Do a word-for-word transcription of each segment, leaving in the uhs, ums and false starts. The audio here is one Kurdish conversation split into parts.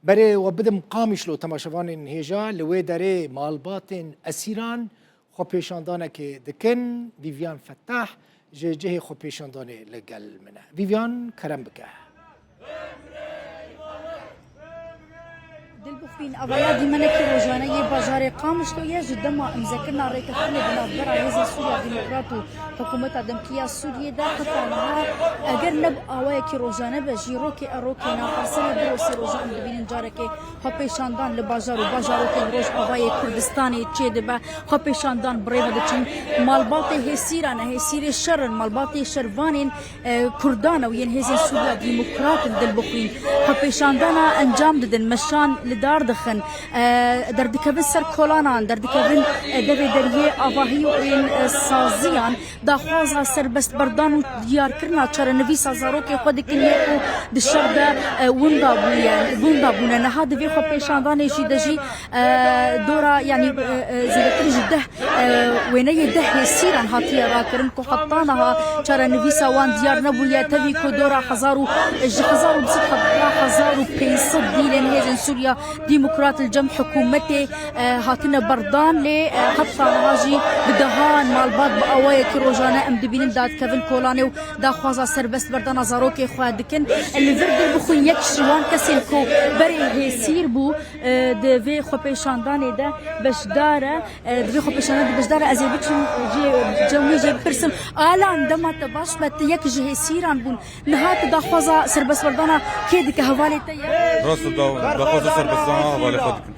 Berê we bidim Qamişlo, temaşevanên hêja, li wê derê malbatên esîran xwepêşandanekê dikin. Vîviyan Fetah ji cihê xwepêşandanê li gel min e. Vîviyan, kerem bike. Dilbixwîn, ava ya dîmenekî rojane yê bajarê Qamişlo ye, ji dema îmzekirina rêkeftinê di navbera Hêzên Sûriya Demokrat û Hikûmeta Demkî ya Sûriyê de heta niha, eger ne bi awayekî rojane be jî, rokê e rokê naxwe serê birosê roja em dibînin carekê xwepêşandan li bajar û bajarokên Rojavayê Kurdistanê çêdibe. Xwepêşandan bi rê ve diçin. Malbatê hêsîran e, hêsîrê şer in, malbatê şervanên, e, Kurdan e û yên Hêzên Sûriya Demokrat in, Dilbixwîn. Xwepêşandana encam didin, meşan li dar dixin, e, derdikevin ser kolanan, derdikevin, e, devê deriyê avahî û yên, e, saziyan. Daxwaza serbestberdan û diyarkirina çarenivîsa zarokê xwe dikin, yê ku di şer de, e, winda bûye, winda bûne. Niha di vê xwepêşandanê jî de jî, e, dora, yanî, e, e, zêdetir ji deh, e, wêneyê deh hêsîran hatiye rakirin ku heta niha çarenivîsa wan diyar nebûye. Tevî ku dora hezar û, ji hezar û du sed heta hezar û pênc sed dîlên Hêzên Sûriya Demokrat li cem hikûmetê, e, hatine berdan, lê, e, heta niha jî bi dehan malbat bi awayekî rojane em dibînin dadikevin kolanê û daxwaza serbestberdana zarokê xwe dikin. Li vir Dilbixwîn yek ji wan kesên ku berê hêsîr bû, e, di vê xwepêşandanê de beşdar e, e, di vê xwepêşandanê de beşdar e. Ez ê biçim, e, jê, cem wî jê bipirsim. Alan, dema te baş be, tu yek ji hêsîran bûn. Niha tu daxwaza serbestberdana kê dike, hevalê te ye? Rast e, da-, daxwaza serbestberdana hevalê xwe dikim.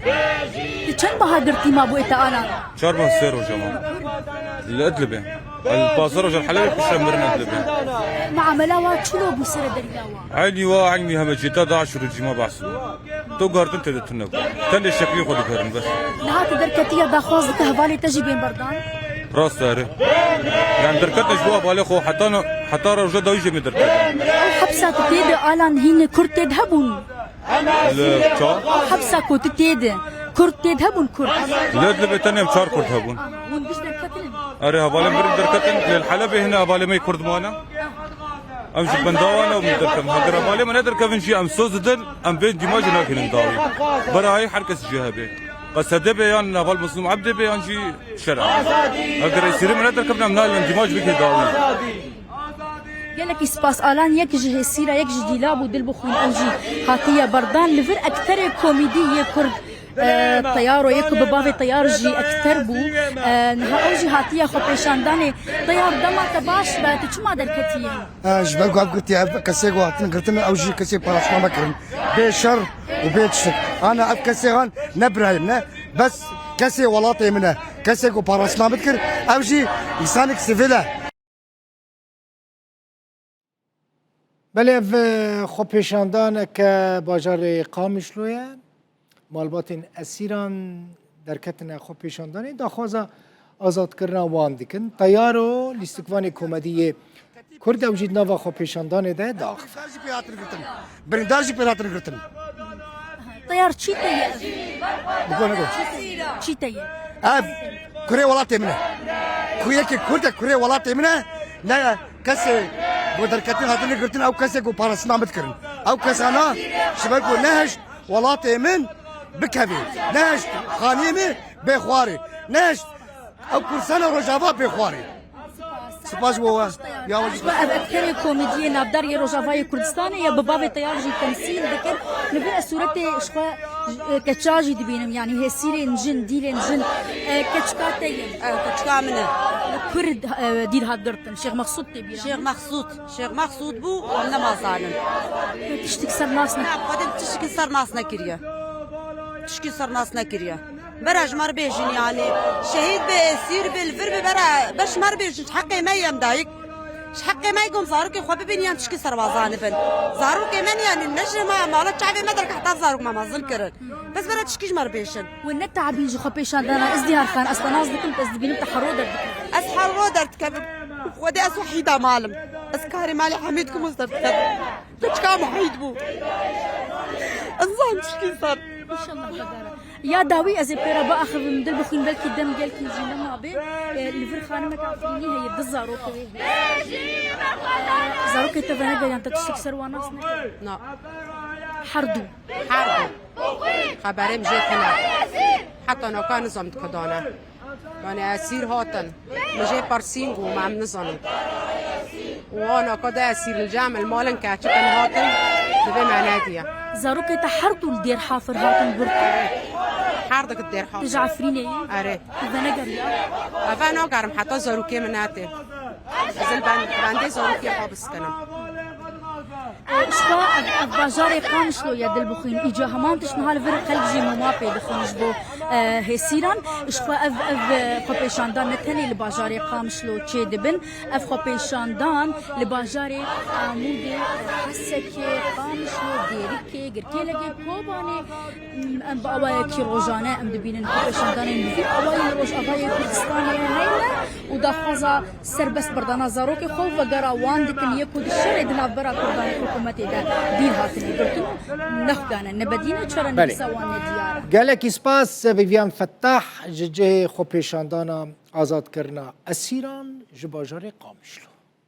Tu çend meha girtî mabû ê te Alan? Çar meh sê roja ma. Li Idlibê. Li pazdeh roja li Helebê, piştre mirin Idlibê. Muamela wa çilo bû sere deriya wa? Eynî wa, eynî heme cîta DAIŞ û rejîma Behs bû. Tu guhertin tê de tune bû. Tenê şeklî xwe diguherin bes. Niha tu derketiya daxwaz dike hevalê te jî bên berdan? Rast e, erê. Yani derketine ji bo hevalê xwe heta no-, heta roja dawî jê me derket. Ew hepsa tu tê de Alan hîn Kurd tê de hebûn? Li ça? Hepsa ku tu tê de Kurd tê de hebûn, Kurd? Li Idlibê tenê em çar Kurd hebûn. Hûn giş derketin? Erê, hevalên min derketin, lê li Helebê hine hevalê me Kurd mane. Em ji benda wan em derkevin. Heger hevalê me nederkevin jî em soz didin, em vê dîmajê nakînin dawî. Berayê her kes jê hebe. Qesede be yan heval Mezlûm Ebdê be yan jî şer e. Heger esîrê me nederkevin em nayên dîmaj bike dawî. Gelekî spas Alan, yek ji hêsîra, yek ji dîla bû, Dilbixwîn, ew jî hatiye berdan. Li vir ekterê komîdî yê Kurd, e, Teyaro yê ku bi bavê Teyar jî ekter bû. E, niha ew jî hatiye xwepêşandanê. Teyar, dema te baş be, tu çima derketiyê? E, ji ber ku ev girtiye, ev kesê ku hatin girtin, ew jî kesê parasname kirin. Bê şer û bê tiştik. Ana ev kesê han ne birayê min e, bes kesê welatê min e. Kesê ku parasname dikir, ev jî însanek sivîl e. Belê, ev, e, xwepêşandaneke bajarê Qamişlo ye. Malbatên esîran derketine xwepêşandanê, daxwaza azadkirina wan dikin. Teyaro, lîstikvanê komedî yê Kurd, ew jî di nava xwepêşandanê de diaxive. Birîndar jî pê hatin girtin. Birîndar jî pê hatin girtin. Teyar, çî te ye? Bi ku ne got? Çî te ye? Ev kurê welatê min e. Ku yekê Kurd e, kurê welatê min e. Ne kesê ku derketin hatine girtin, ew kesê ku parastina min dikirin. Ew kesana ji ber ku nehişt welatê min bikevê. Nehişt xaniyê min bê xwarê. Nehişt ew kursana Rojava bê xwarê. Spas bo we. Ya we jî. Ev ekterê komediyê navdar yê Rojavayê Kurdistanê ye, bi bavê Teyar jî temsîl dikin. Li vir sûretê ji xwe, e, keça jî dibînim, yanî hêsîrên jin, dîlên jin. E, keçika te ye? E, keçika min e. Kur, e, dîl hat girtin? Şêx Mexsûd tê bîra min. Şêx Mexsûd. Şêx Mexsûd bû, em nemazanin. Tiştik ser nas ne. Ne, xwedê tiştik ser nas nekiriye. Tişkî ser nas nekiriye. Bera ji me re bêjin, yanî şehîd be, esîr be, li vir be, bera ber ji me re bêjin, ji heqê me yê em dayik. Ji heqê me yê ku em zarokê xwe bibînin, yan tişkî ser wa zanibin. Zarokê me ne, yanî ne ji me mala çavê me derke heta zarok me mezin kirin. Bes bera tişkî ji me re bêjin. We ne tabîn ji xwe pêşan dana, ez diyar xan, ez te nas dikim, ez dibînim te hero derdikevim. Ez hero derdikevim. Xwedê ez wehîda malim. Ez karê malê hemî dikim, ez derdikevim. Keçika muhît bû. Ez zan tişkî ser. Înşallah bedara. Ya dawî ez ê pê re biaxivim, dil bixwîn, belkî dem gelkî jî nema bê. E, li vir xanimeka Efrînî heye, du zarok wê heye. E, zarokê te venegeriyan, te tiştek ser wan nas nekir? Na. Her du. Her du. Xeberê min jê tune. Heta naka nizam dikidane. Yani esîr hatin. Min jê persîn û em nizanin. Û anaka de esîr li cem li malin keçikin hatin. Divê me nediye. Zarokê te her du li Dêr Hafir hatin girtin. Her dik Dêr Hafir. Ji Efrînê yî? Erê. Eve negeriya? Eve nagerim heta zarokê min netê. Ez li ben-, bendê zarokê xwe biskinim. Ji xwe ev, ev bajarê Qamişlo ye dilbixwîn. Îca heman tişt niha li vir xelk jî mûma pê dixwin ji bo, e, hêsîran. Ji xwe ev, ev, e, xwepêşandan ne tenê li bajarê Qamişlo çê dibin. Ev xwepêşandan li bajarê Amûdê, Hesekê, Qamişlo, Dêrikê, Girkêlegê, Kobanê, em bi awayekî rojane em dibînin xwepêşandanên bi vî awayî li Rojavayê Kurdistanê heyne û daxwaza serbest berdana zarokê xwe û vegera wan dikin yê ku di şerê di navbera Kurdan û hikûmetê de dîl hatine girtin û nexwedane nebedîne çare Belê. nivîsa wan nediyar e. Gelekî spas Vivian Fettah ji cihê xwepêşandana azadkirina esîran ji bajarê Qamişlo.